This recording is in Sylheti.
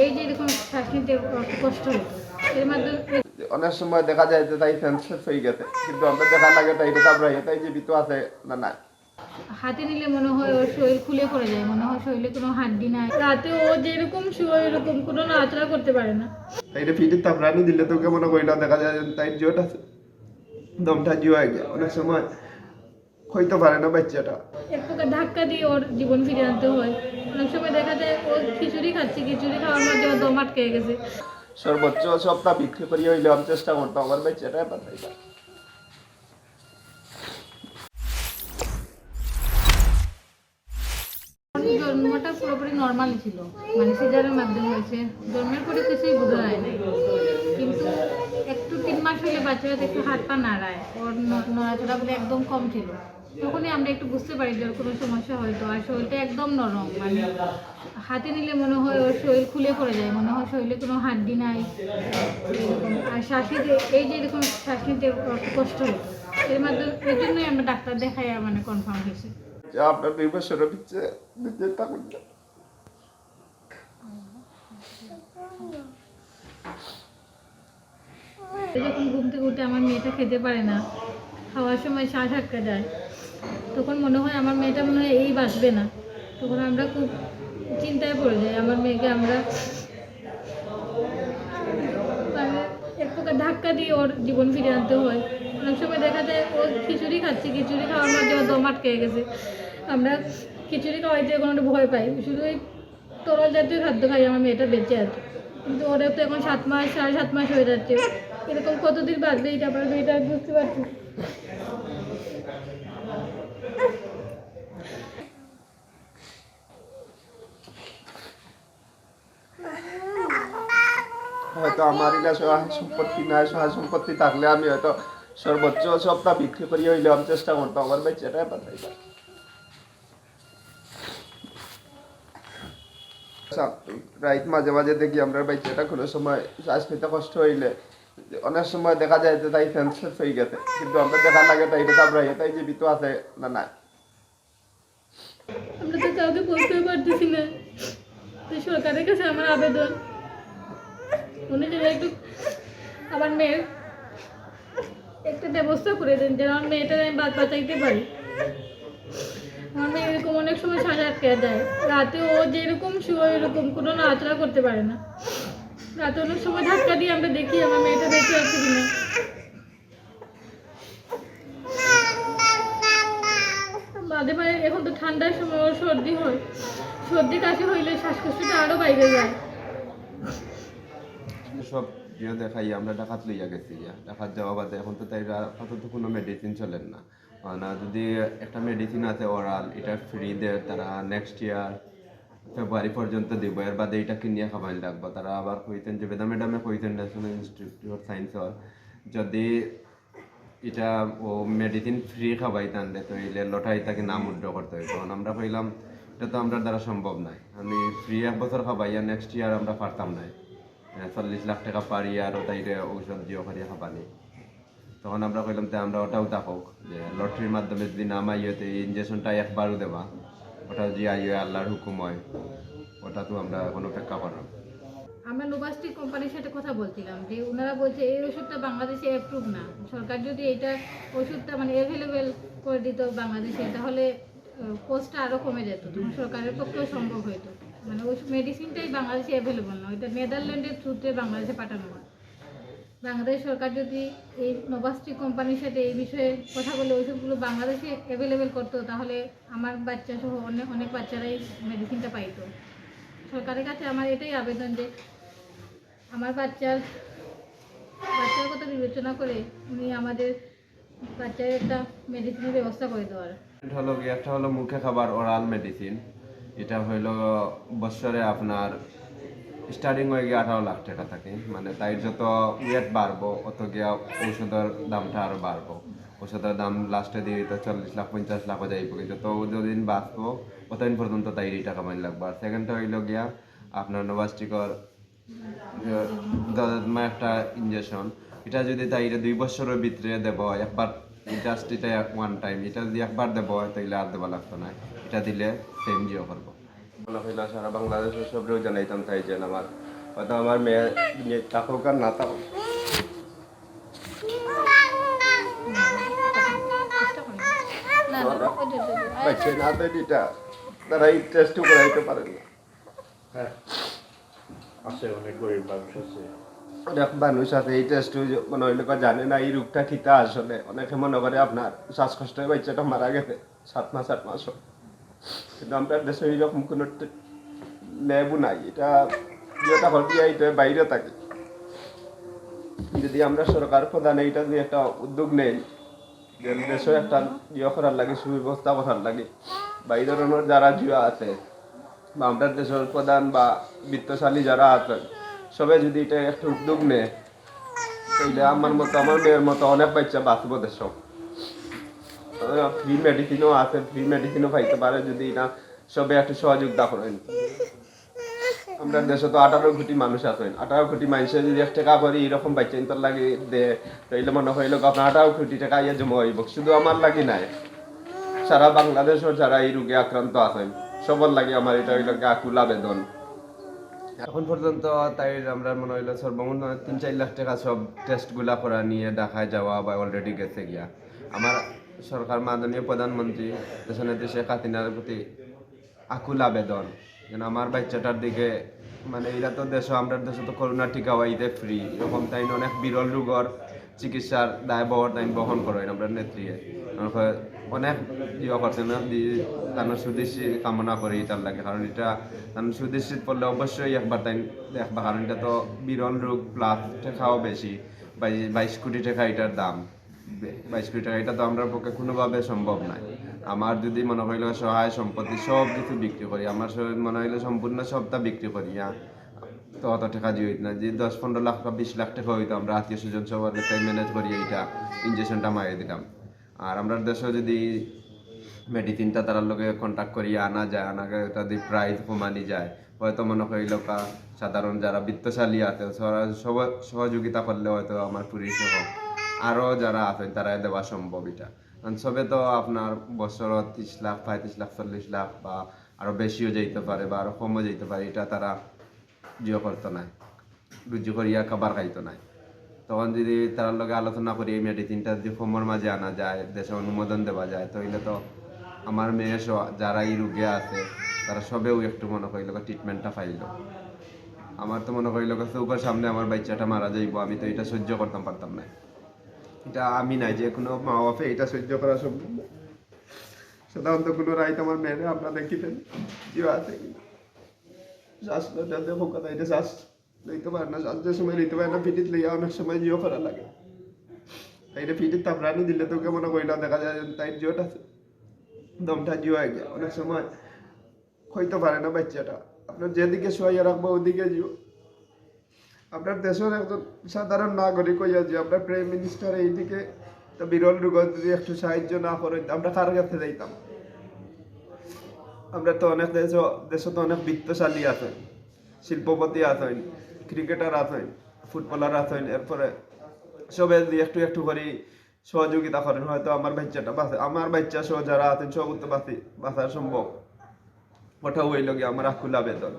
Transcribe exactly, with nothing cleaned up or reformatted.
এই যে এরকম শ্বাস নিতে একটু কষ্ট হতো, এর মাধ্যমে অনেক সময় দেখা যায় যে তাই সেন্সলেস হয়ে গেছে, কিন্তু আমরা দেখা লাগে তাই এটা চাপড়াইয়া তাই জীবিত আছে না নাই। হাতে নিলে মনে হয় ওর শরীর খুলে পড়ে যায়, মনে হয় শরীরে কোনো হাড্ডি নাই। রাতে ও যেরকম শুয়ে এরকম কোনো নড়াচড়া করতে পারে না। তাই এটা ফিটের থাপড়ানি দিলে তো কেমন কইলা দেখা যায় তাই জোট আছে, দমটা জিও আগে অনেক সময় হইতে পারে না বাচ্চাটা। এক প্রকার ধাক্কা দিয়ে ওর জীবন ফিরে আনতে হয়। অনেক সময় দেখা যায় ও খিচুড়ি খাচ্ছে, খিচুড়ি খাওয়ার মধ্যে ওর দম আটকে গেছে। সর্বোচ্চ সবটা বিক্রি করিয়া হইলে আমি চেষ্টা করতাম আমার বাচ্চাটা বাঁচাইবার। জন্মটা পুরোপুরি নর্মাল ছিল, মানে সিজারের মাধ্যমে হয়েছে। জন্মের পরে কিছুই বোঝা যায় না, কিন্তু একটু তিন মাস হলে বাচ্চাটা একটু হাত পা নাড়ায়, ওর ন- নড়াচড়াগুলো একদম কম ছিল। তখনই আমরা একটু বুঝতে পারি যে ওর কোনো সমস্যা হয়তো। আর শরীরটা একদম নরম, মানে হাতে নিলে মনে হয় ওর শরীর খুলে পড়ে যায়, মনে হয় শরীরে কোনো হাড্ডি নাই এরকম। আর শ্বাস নিতে, এই যে এরকম শ্বাস নিতে ওর কষ্ট হতো, এর মাধ্যমে, এর জন্যই আমরা ডাক্তার দেখাই, মানে কনফার্ম হয়েছে। যে আপনার দুই বছরের ভিতরে দিতে থাকুন না। যখন ঘুম থেকে উঠে আমার মেয়েটা খেতে পারে না, খাওয়ার সময় শ্বাস আটকে যায়, তখন মনে হয় আমার মেয়েটা মনে হয় এই বাঁচবে না। তখন আমরা খুব চিন্তায় পড়ে যাই। আমার মেয়েকে আমরা মানে এক প্রকার ধাক্কা দিয়ে ওর জীবন ফিরে আনতে হয়। অনেক সময় দেখা যায় ও খিচুড়ি খাচ্ছে, খিচুড়ি খাওয়ার মধ্যে ওর দম আটকে গেছে। আমরা খিচুড়ি খাওয়াইতে এখন একটু ভয় পাই, শুধু ওই তরল জাতীয় খাদ্য খাই আমার মেয়েটা বেঁচে আছে। কিন্তু ওরা তো এখন সাত মাস, সাড়ে সাত মাস হয়ে যাচ্ছে। এরকম কতদিন বাঁচবে এটা, আমরা এটা বুঝতে পারছি না। হয়তো আমার ইলা সহায় সম্পত্তি নাই, সহায় সম্পত্তি থাকলে আমি হয়তো সর্বোচ্চ সবটা বিক্রি করিয়া হইলে আমি চেষ্টা করতাম আমার বাচ্চাটা বাঁচাইবার। রাইত মাঝে মাঝে দেখি আমরা বাচ্চাটা কোনো সময় শ্বাস নিতে কষ্ট হইলে অনেক সময় দেখা যায় যে তাই সেন্সলেস হয়ে গেছে, কিন্তু আমরা দেখা লাগে তাই এটা চাপড়াইয়া তাই জীবিত আছে না নাই। আমরা তো কাউকে বলতেও পারতেছি না। তো সরকারের কাছে আমার আবেদন, উনি যেন একটু আমার মেয়ের একটা ব্যবস্থা করে দেন, যেন আমার মেয়েটার আমি বাঁচ-, বাঁচাইতে পারি। আমার মেয়ে এরকম অনেক সময় শ্বাস আটকে যায়, রাতে ও যেরকম শুয়ে এরকম কোনো নড়াচড়া করতে পারে না। রাতে অনেক সময় ধাক্কা দিয়ে আমরা দেখি আমার মেয়েটা বেঁচে আছে কিনা। মাঝে মাঝে এখন তো ঠান্ডার সময় ওর সর্দি হয়, সর্দি কাশি হইলে শ্বাসকষ্টটা আরো বাইরে যায়। সব ইয়ে দেখাই আমরা ঢাকাত লইয়া গেছি গিয়া। ঢাকাত যাওয়া বাদে এখন তো তাই আপাতত কোনো মেডিসিন চলের না। মানে যদি একটা মেডিসিন আছে ওরাল, এটা ফ্রি দের, তারা নেক্সট ইয়ার ফেব্রুয়ারি পর্যন্ত দিব, এর বাদে এটা কিনিয়া খাবাইন লাগবো। তারা আবার কইতেন যে বেদা ম্যাডামে কইতেন ন্যাশনাল ইনস্টিটিউট অফ সায়েন্সর, যদি এটা ও মেডিসিন ফ্রি খাবাইতাম দে, তো ইলে লটারি থাকি নাম উইথড্র করতে হইতো। তখন আমরা কইলাম, এটা তো আমরার দ্বারা সম্ভব নাই, আমি ফ্রি এক বছর খাবাইয়া নেক্সট ইয়ার আমরা পারতাম নাই, আহ, চল্লিশ লাখ টাকা পার ইয়ার ওটাইরে ঔষধ দিও করিয়া খাবানি। তখন আমরা কইলাম, তে আমরা ওটাও থাকুক, যে লটারির মাধ্যমে যদি নাম আইয়ে, তে এই ইঞ্জেকশনটা একবারও দেবা, ওটা যদি আইয়ে আল্লাহর হুকুম হয়, ওটা তো আমরা এখন অপেক্ষা করলাম। আমরা নোভাস্টিক কোম্পানির সাথে কথা বলছিলাম যে ওনারা বলছে এই ওষুধটা বাংলাদেশে অ্যাপ্রুভ না। সরকার যদি এটা ওষুধটা মানে অ্যাভেলেবল করে দিত বাংলাদেশে, তাহলে কোস্টটা আরও কমে যেত, তখন সরকারের পক্ষেও সম্ভব হইতো। মানে ওই মেডিসিনটাই বাংলাদেশে অ্যাভেলেবল না, ওইটা নেদারল্যান্ডের থ্রুতে বাংলাদেশে পাঠানো হয়। বাংলাদেশ সরকার যদি এই নোভাস্টিক কোম্পানির সাথে এই বিষয়ে কথা বলে ওষুধগুলো বাংলাদেশে অ্যাভেলেবল করতো, তাহলে আমার বাচ্চা সহ অনেক অনেক বাচ্চারাই মেডিসিনটা পাইতো। সরকারের কাছে আমার এটাই আবেদন যে আমার বাচ্চার বাচ্চার কথা বিবেচনা করে উনি আমাদের বাচ্চার একটা মেডিসিনের ব্যবস্থা করে দেওয়ার। হলো কি, একটা হলো মুখে খাবার ওরাল মেডিসিন, এটা হইলো বছরে আপনার স্টার্টিং হয়ে গিয়ে আঠারো লাখ টাকা থাকে, মানে তাই যত ওয়েট বাড়বো অত গিয়া ঔষধের দামটা আরো বাড়বো। ঔষধের দাম লাস্টে দিয়ে তো চল্লিশ লাখ পঞ্চাশ লাখও যাইব, যত যদিন বাঁচবো অতদিন পর্যন্ত তাই এই টাকা মাইন লাগবো। আর সেকেন্ডটা হইলো গিয়া আপনার নোভাস্টিকর যে দরদমা একটা ইঞ্জেকশন, এটা যদি তাই এটা দুই বছরের ভিতরে দেব হয়, একবার জাস্ট এটা ওয়ান টাইম, এটা যদি একবার দেব হয় তাইলে আর দেওয়া লাগতো না, এটা দিলে সেম জিও করবো। মনে হইলো সারা বাংলাদেশের সবরেও জানাইতাম তাই যে আমার হয়তো আমার মেয়ে নিয়ে থাকুক আর না থাকুক, না না ওই যে, ওই যে, ওই যে, বাচ্চা না তো এটা তারা এই টেস্টও করাইতে পারেন না। হ্যাঁ, আছে, অনেক গরিব মানুষ আছে। অনেক মানুষ আছে এই টেস্টও মনে হইলে বা জানে না এই রোগটা কিতা আসলে। অনেকে মনে করে আপনার শ্বাসকষ্টে বাচ্চাটা মারা গেছে সাত মাস আট মাস, কিন্তু আমরা দেশে এইরকম কোনো লেবু নাই। এটা ইয়েটা হল কি, এই তো বাইরে থাকে। যদি আমরা সরকার প্রধান এইটা যদি একটা উদ্যোগ নেই, যে দেশে একটা ইয়ে করার লাগে, সুব্যবস্থা করার লাগে, বা এই ধরনের যারা জুয়া আছে বা আমরা দেশের প্রধান বা বিত্তশালী যারা আছে, সবাই যদি এটা একটা উদ্যোগ নেয়, তাইলে আমার মতো, আমার মেয়ের মতো অনেক বাচ্চা বাঁচবো দেশে। ফ্রি মেডিসিনও আছে, ফ্রি মেডিসিনও পাইতে পারে যদি না সবে একটু সহযোগিতা করেন। আমরা দেশে তো আঠারো কোটি মানুষ আছেন, আঠারো কোটি মানুষে যদি এক টাকা করে এরকম বাচ্চা ইন্তর লাগে দে, তাইলে মনে হইল আপনার আঠারো কোটি টাকা ইয়ে জমা হইব, শুধু আমার লাগি নাই, সারা বাংলাদেশও যারা এই রোগে আক্রান্ত আছেন সবার লাগি আমার এটা হইল আকুল আবেদন। এখন পর্যন্ত তাই আমরা মনে হইল সর্বমোট তিন চার লাখ টাকা সব টেস্টগুলা করা নিয়ে ঢাকায় যাওয়া বা অলরেডি গেছে গিয়া। আমার সরকার, মাননীয় প্রধানমন্ত্রী দেশনেত্রী শেখ হাসিনার প্রতি আকুল আবেদন, যেন আমার বাচ্চাটার দিকে, মানে, এরা তো দেশে, আমরা দেশে তো করোনা টিকা হওয়াইতে ফ্রি, এরকম তাই অনেক বিরল রোগর চিকিৎসার দায়ভার তাই বহন করেন আমরা নেত্রীয়ে। অনেক ইয়ে করছেন না, তার সুদৃষ্টি কামনা করি এটার লাগে, কারণ এটা তার সুদৃষ্টিত পড়লে অবশ্যই একবার তাই দেখবা, কারণ এটা তো বিরল রোগ, প্লাস টাকাও বেশি, বাইশ কোটি টাকা এটার দাম। বাইশ কোটি টাকা, এটা তো আমরার পক্ষে কোনোভাবে সম্ভব নয়। আমার যদি মনে হইল সহায় সম্পত্তি সব কিছু বিক্রি করি, আমার মনে হইল সম্পূর্ণ সবটা বিক্রি করিয়া তো অত টাকা দিয়ে হইতো না, যে দশ পনেরো লাখ বা বিশ লাখ টাকা হইতো, আমরা আত্মীয় স্বজন সবার কাছে ম্যানেজ করিয়া এটা ইঞ্জেকশনটা মারিয়ে দিতাম। আর আমরা দেশে যদি মেডিসিনটা তারার লগে কন্ট্যাক্ট করিয়া আনা যায়, আনাকে এটা যদি প্রাইস কমানি যায়, হয়তো মনে করি লোকা সাধারণ যারা বিত্তশালী আছে, তারা সব সহযোগিতা করলে হয়তো আমার পুরি সহ আরও যারা আছেন তারা দেওয়া সম্ভব এটা। কারণ সবে তো আপনার বছর ত্রিশ লাখ, পঁয়ত্রিশ লাখ, চল্লিশ লাখ বা আরও বেশিও যাইতে পারে বা আরও কমও যাইতে পারে, এটা তারা জিও করতো না, রুজি করিয়া খাবার খাইতো না। তখন যদি তারার লগে আলোচনা করি এই মেডিসিনটা যদি কমর মাঝে আনা যায়, দেশে অনুমোদন দেওয়া যায়, তাহলে তো আমার মেয়ে সহ যারা এই রোগে আছে তারা সবেও একটু মনে করি লোক ট্রিটমেন্টটা পাইল। আমার তো মনে করি লোক চোখের সামনে আমার বাচ্চাটা মারা যাইব, আমি তো এটা সহ্য করতাম পারতাম না। এটা আমি নাই, যে কোনো মা বাপে এটা সহ্য করা সম্ভব না। সাধারণত কোনো রাইত আমার মেয়েরে আপনারা দেখিতেন যে আছে কিনা, শ্বাস লইতে দেখো কথা, এটা শ্বাস লইতে পারে না, শ্বাস যে সময় লইতে পারে না, পিঠিত লইয়া অনেক সময় জিও করা লাগে। তাই এটা পিঠিত থাপড়ানি দিলে তো কেমন কইলা দেখা যায় তাই জোট আছে, দমটা জিও হয়ে গিয়া অনেক সময় হইতে পারে না বাচ্চাটা। আপনার যেদিকে শুয়াইয়া রাখবো ওদিকে জিও। আপনার দেশের একজন সাধারণ নাগরিক হইয়া যে আপনার প্রাইম মিনিস্টার এইদিকে তো বিরল রোগ যদি একটু সাহায্য না করেন, আমরা কার কাছে যাইতাম? আমরা তো অনেক দেশ, দেশে তো অনেক বিত্তশালী আছেন, শিল্পপতি আছেন, ক্রিকেটার আছেন, ফুটবলার আছেন, এরপরে সবে যদি একটু একটু করি সহযোগিতা করেন, হয়তো আমার বাচ্চাটা বাঁচে, আমার বাচ্চা সহ যারা আছেন সব তো বাঁচি, বাঁচার সম্ভব। ওটাও হইল গিয়া আমার আকুল আবেদন।